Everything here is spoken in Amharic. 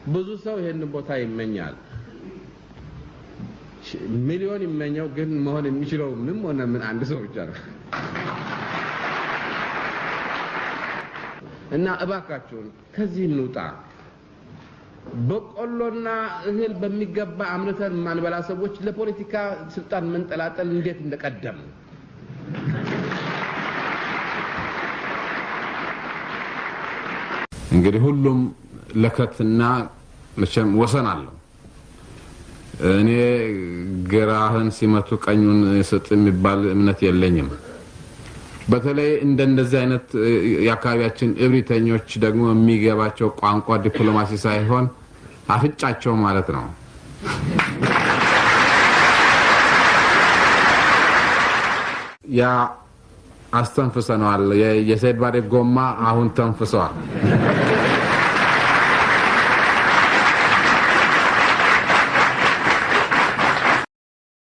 ብዙ ሰው ይሄንን ቦታ ይመኛል። ሚሊዮን ይመኘው፣ ግን መሆን የሚችለው ምንም ሆነ ምን አንድ ሰው ብቻ ነው። እና እባካችሁን ከዚህ እንውጣ። በቆሎና እህል በሚገባ አምርተን የማንበላ ሰዎች ለፖለቲካ ስልጣን መንጠላጠል እንዴት እንደቀደም። እንግዲህ ሁሉም ለከትና መቼም ወሰን አለው። እኔ ግራህን ሲመቱ ቀኙን ስጥ የሚባል እምነት የለኝም። በተለይ እንደነዚህ አይነት የአካባቢያችን እብሪተኞች ደግሞ የሚገባቸው ቋንቋ ዲፕሎማሲ ሳይሆን አፍጫቸው ማለት ነው። ያ አስተንፍሰነዋል። የሰይድ ባሬ ጎማ አሁን ተንፍሰዋል።